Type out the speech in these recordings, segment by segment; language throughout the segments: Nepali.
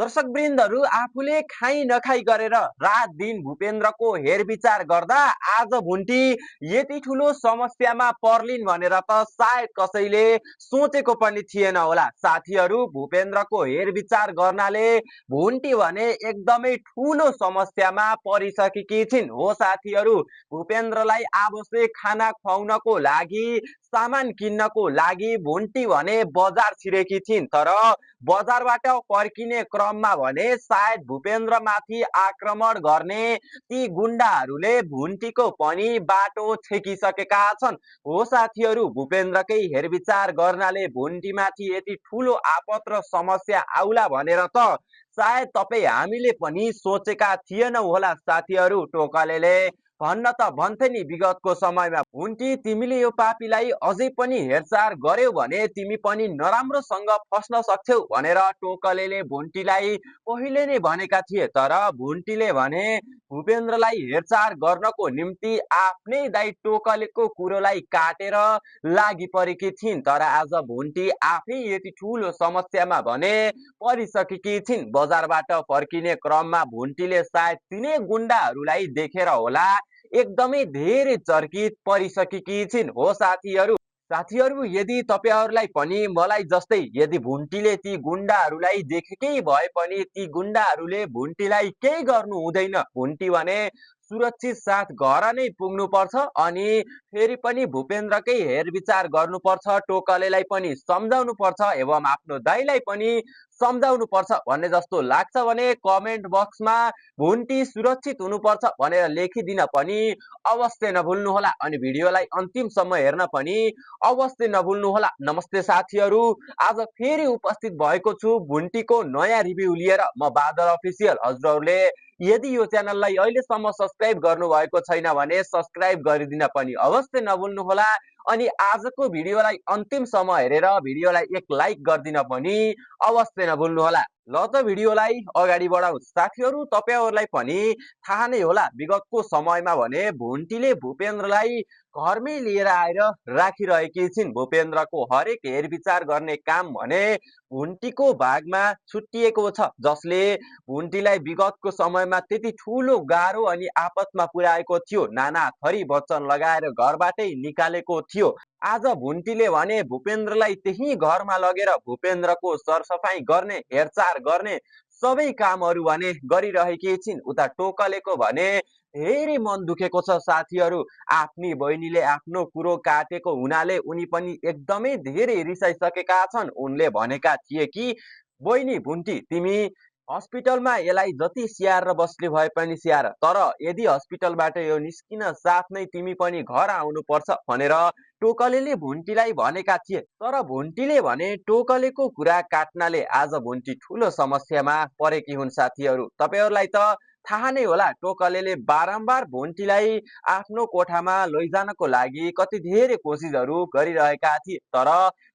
दर्शकवृन्दहरू आफूले खाई नखाई गरेर रात दिन भूपेन्द्रको हेरविचार गर्दा आज भुन्टी यति ठुलो समस्यामा पर्लिन् भनेर त सायद कसैले सोचेको पनि थिएन होला। साथीहरू, भूपेन्द्रको हेरविचार गर्नाले भुन्टी भने एकदमै ठुलो समस्यामा परिसकेकी छिन्। हो साथीहरू, भूपेन्द्रलाई आवश्यक खाना खुवाउनको लागि, सामान किन्नको लागि भुन्टी भने बजार छिरेकी थिइन्। तर बजारबाट फर्किने क्रममा भने सायद भूपेन्द्रमाथि आक्रमण गर्ने ती गुण्डाहरूले भुन्टीको पनि बाटो छेकिसकेका छन्। हो साथीहरू, भूपेन्द्रकै हेरविचार गर्नाले भुन्टीमाथि यति ठुलो आपत र समस्या आउला भनेर त सायद तपाईँ हामीले पनि सोचेका थिएनौँ होला। साथीहरू, टोकलेले भन्न त भन्थे नि विगतको समयमा, भुन्टी तिमीले यो पापीलाई अझै पनि हेरचाह गर्यौ भने तिमी पनि नराम्रोसँग फस्न सक्छौ भनेर टोकलेले भुन्टीलाई पहिले नै भनेका थिए। तर भुन्टीले भने भूपेन्द्रलाई हेरचाह गर्नको निम्ति आफ्नै दाइ टोकलेको कुरोलाई काटेर लागि परेकी थिइन्। तर आज भुन्टी आफै यति ठुलो समस्यामा भने परिसकेकी छिन्। बजारबाट फर्किने क्रममा भुन्टीले सायद तिनै गुण्डाहरूलाई देखेर होला एकदमै धेरै चर्कित परिसकेकी छिन्। हो साथीहरू, यदि तपाईहरुलाई पनि मलाई जस्तै यदि भुन्टीले ती गुण्डाहरूलाई देखेकै भए पनि ती गुण्डाहरूले भुन्टीलाई केही गर्नु हुँदैन, भुन्टी भने सुरक्षित साथ घर नै पुग्नु पर्छ अनि फेरि पनि भूपेन्द्रकै हेरविचार गर्नुपर्छ, टोकलेलाई पनि सम्झाउनु पर्छ एवं आफ्नो दाइलाई पनि सम्झाउनु पर्छ भन्ने जस्तो लाग्छ भने कमेन्ट बक्समा भुन्टी सुरक्षित हुनुपर्छ भनेर लेखिदिन पनि अवश्य नभुल्नु होला अनि भिडियोलाई अन्तिमसम्म हेर्न पनि अवश्य नभुल्नु होला। नमस्ते साथीहरू, आज फेरि उपस्थित भएको छु भुन्टीको नयाँ रिभ्यू लिएर। म बादल अफिसियल। हजुरहरूले यदि यो च्यानललाई अहिलेसम्म सब्स्क्राइब गर्नु भएको छैन भने सब्स्क्राइब गरिदिन पनि अवश्य नभुल्नु होला अनि आजको भिडियोलाई अन्तिमसम्म हेरेर भिडियोलाई एक लाइक गरिदिन पनि अवश्य नभुल्नु होला। ल त भिडियोलाई अगाडि बढाउँ। साथीहरू, तपाईहरुलाई पनि थाहा नै होला विगतको समयमा भने भुन्टीले भूपेन्द्रलाई घरमै लिएर आएर राखिरहेकी छिन्। भूपेन्द्रको हरेक हेरविचार गर्ने काम भने भुन्टीको भागमा छुट्टिएको छ, जसले भुन्टीलाई विगतको समयमा त्यति ठुलो गाह्रो अनि आपतमा पुर्याएको थियो। नाना थरी वचन लगाएर घरबाटै निकालेको थियो। आज भुन्टीले भने भूपेन्द्रलाई त्यही घरमा लगेर भूपेन्द्रको सरसफाई गर्ने, हेरचाह गर्ने सबै कामहरू भने गरिरहेकी छिन्। उता टोकलेको भने धेरै मन दुखेको छ। साथीहरू, आफ्नी बहिनीले आफ्नो कुरो काटेको हुनाले उनी पनि एकदमै धेरै रिसाइसकेका छन्। उनले भनेका थिए कि बहिनी भुन्टी, तिमी हस्पिटलमा यसलाई जति स्याहारेर बस्ने भए पनि स्याहार, तर यदि हस्पिटलबाट यो निस्किन साथ नै तिमी पनि घर आउनु पर्छ भनेर टोकलेले भुन्टीलाई भनेका थिए। तर भुन्टीले भने टोकलेको कुरा काट्नाले आज भुन्टी ठुलो समस्यामा परेकी हुन्। साथीहरू, तपाईहरुलाई त थाहा नै होला टोकलेले बारम्बार भुन्टीलाई आफ्नो कोठामा लैजानको लागि कति धेरै कोसिसहरू गरिरहेका थिए। तर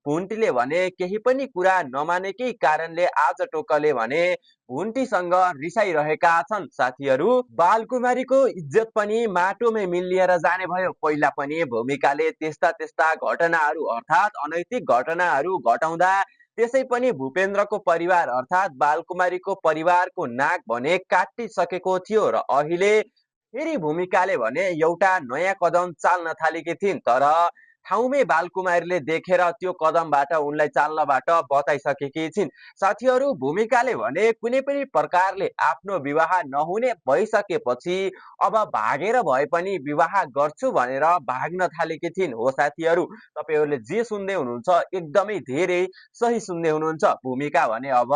भुन्टीले भने केही पनि कुरा नमानेकै कारणले आज टोकले भने भुन्टीसँग रिसाइरहेका छन्। साथीहरू, बालकुमारीको इज्जत पनि माटोमै मिलिएर जाने भयो। पहिला पनि भूमिकाले त्यस्ता घटनाहरू अर्थात् अनैतिक घटनाहरू घटाउँदा त्यसै पनि भूपेन्द्रको परिवार अर्थात् बालकुमारीको परिवारको नाक भने काटिसकेको थियो र अहिले फेरि भूमिकाले भने एउटा नयाँ कदम चाल्न थालेकी थिइन्। तर ठाउँमै बालकुमारीले देखेर त्यो कदमबाट उनलाई चाल्नबाट बताइसकेकी छिन्। साथीहरू, भूमिकाले भने कुनै पनि प्रकारले आफ्नो विवाह नहुने भइसकेपछि अब भागेर भए पनि विवाह गर्छु भनेर भाग्न थालेकी थिइन्। हो साथीहरू, तपाईहरुले जे सुन्दै हुनुहुन्छ एकदमै धेरै सही सुन्दै हुनुहुन्छ। भूमिका भने अब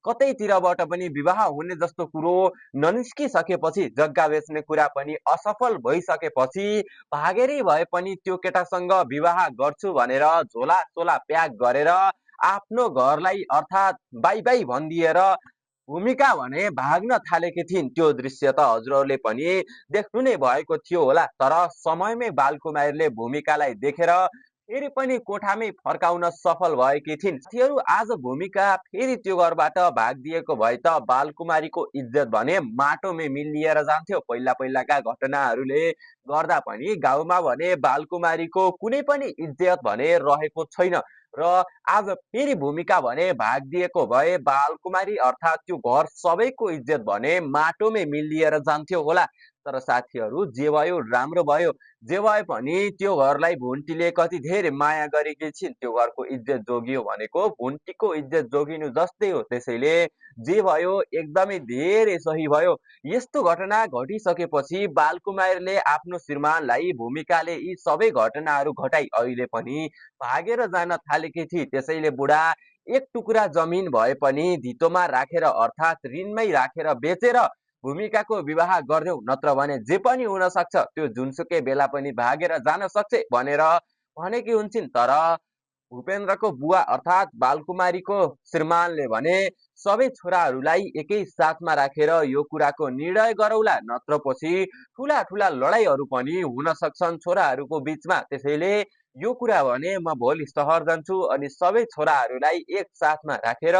कतैतिरबाट पनि विवाह हुने जस्तो कुरो ननिस्किसकेपछि, जग्गा बेच्ने कुरा पनि असफल भइसकेपछि भागेरै भए पनि त्यो केटासँग विवाह गर्छु भनेर झोला चोला प्याक गरेर आफ्नो घरलाई अर्थात् बाई बाई भनिदिएर भूमिका भने भाग्न थालेकी थिइन्। त्यो दृश्य त हजुरहरूले पनि देख्नु नै भएको थियो होला। तर समयमै बालकुमारीले भूमिकालाई देखेर फेरि पनि कोठामै फर्काउन सफल भएकी थिइन्। साथीहरू, आज भूमिका फेरि त्यो घरबाट भागिदिएको भए त बालकुमारीको इज्जत भने माटोमै मिलिएर जान्थ्यो। पहिलाका घटनाहरूले गर्दा पनि गाउँमा भने बालकुमारीको कुनै पनि इज्जत भने रहेको छैन। र आज फेरि भूमिका भने भागिदिएको भए बालकुमारी अर्थात् त्यो घर सबैको इज्जत भने माटोमै मिलिएर जान्थ्यो होला। तर साथीहरू जे भयो राम्रो भयो। जे भए पनि त्यो घरलाई भुन्टीले कति धेरै माया गरेकी छिन्। त्यो घरको इज्जत जोगियो भनेको भुन्टीको इज्जत जोगिनु जस्तै हो। त्यसैले जे भयो एकदमै धेरै सही भयो। यस्तो घटना घटिसकेपछि बालकुमारीले आफ्नो श्रीमानलाई भूमिकाले यी सबै घटनाहरू घटाई अहिले पनि भागेर जान थालेकी थिए। त्यसैले बुढा एक टुक्रा जमिन भए पनि धितोमा राखेर अर्थात् ऋणमै राखेर बेचेर भूमिकाको विवाह गर्देऊ, नत्र भने जे पनि हुन सक्छ, त्यो जुनसुकै बेला पनि भागेर जान सक्छ भनेर भनेकी हुन्छन्। तर भूपेन्द्रको बुवा अर्थात् बालकुमारीको श्रीमानले भने सबै छोराहरूलाई एकै साथमा राखेर यो कुराको निर्णय गरौला, नत्र पछि ठुला ठुला लडाइँहरू पनि हुन सक्छन् छोराहरूको बीचमा। त्यसैले यो कुरा भने म भोलि सहर जान्छु अनि सबै छोराहरूलाई एक साथमा राखेर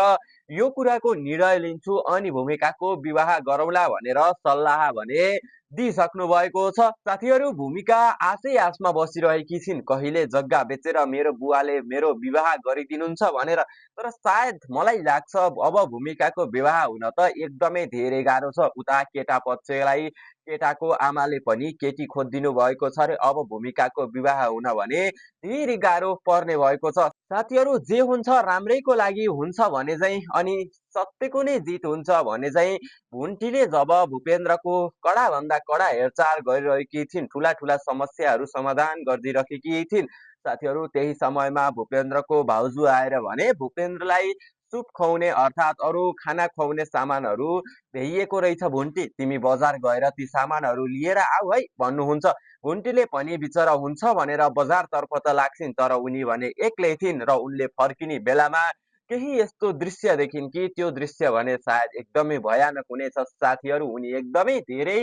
यो कुराको निर्णय लिन्छु अनि भूमिकाको विवाह गरौला भनेर सल्लाह भने दिइसक्नु भएको छ। साथीहरू भूमिका आशै आशमा बसिरहेकी छिन् कहिले जग्गा बेचेर मेरो बुवाले मेरो विवाह गरिदिनुहुन्छ भनेर। तर सायद मलाई लाग्छ अब भूमिकाको विवाह हुन त एकदमै धेरै गाह्रो छ। उता केटा पक्षलाई केटाको आमाले पनि केटी खोजिदिनु भएको छ रे। अब भूमिकाको विवाह हुन भने धेरै गाह्रो पर्ने भएको छ। साथीहरू जे हुन्छ राम्रैको लागि हुन्छ भने चाहिँ अनि सत्यको नै जित हुन्छ भने चाहिँ भुन्टीले जब भूपेन्द्रको कडाभन्दा कडा हेरचाह गरिरहेकी थिइन्, ठुला ठुला समस्याहरू समाधान गरिदिइरहेकी थिइन्। साथीहरू त्यही समयमा भूपेन्द्रको भाउजू आएर भने भूपेन्द्रलाई सुप खुवाउने अर्थात् अरू खाना खुवाउने सामानहरू भ्याइएको रहेछ भुन्टी, तिमी बजार गएर ती सामानहरू लिएर आऊ है भन्नुहुन्छ। भुन्टीले पनि बिचरा हुन्छ भनेर बजारतर्फ त लाग्छिन्, तर उनी भने एक्लै थिइन् र उनले फर्किने बेलामा केही यस्तो दृश्य देखिन् कि त्यो दृश्य भने सायद एकदमै भयानक हुनेछ। साथीहरू उनी एकदमै धेरै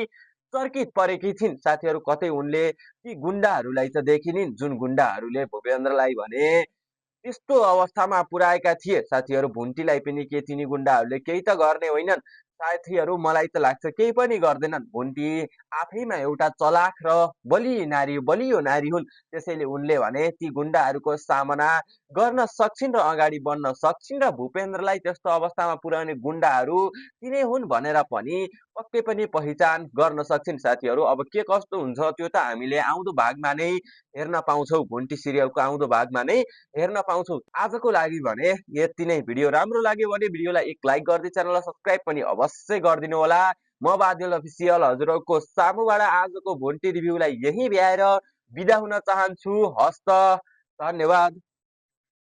चर्कित परेकी थिइन्। साथीहरू कतै उनले ती गुण्डाहरूलाई त देखिनिन् जुन गुण्डाहरूले भूपेन्द्रलाई भने त्यस्तो अवस्थामा पुर्याएका थिए। साथीहरू भुन्टीलाई पनि के तिनी गुण्डाहरूले केही त गर्ने होइनन्? साथीहरू मलाई त लाग्छ केही पनि गर्दैनन्। भुन्टी आफैमा एउटा चलाख र बलियो नारी हुन्। त्यसैले उनले भने ती गुण्डाहरूको सामना गर्न सक्छिन् र अगाडि बढ्न सक्छिन् र भूपेन्द्रलाई त्यस्तो अवस्थामा पुर्याउने गुण्डाहरू तिनै हुन् भनेर पनि पक्कै पनि पहिचान गर्न सक्छिन्। साथीहरू अब के कस्तो हुन्छ त्यो त हामीले आउँदो भागमा नै हेर्न पाउँछौँ। भुन्टी सिरियलको आउँदो भागमा नै हेर्न पाउँछौँ। आजको लागि भने यति नै। भिडियो राम्रो लाग्यो भने भिडियोलाई एक लाइक गर्दै च्यानललाई सब्स्क्राइब पनि अवश्य गरिदिनु होला। म बादल अफिसियल हजुरहरूको सामुबाट आजको भुन्टी रिभ्यूलाई यही भ्याएर बिदा हुन चाहन्छु। हस्त, धन्यवाद।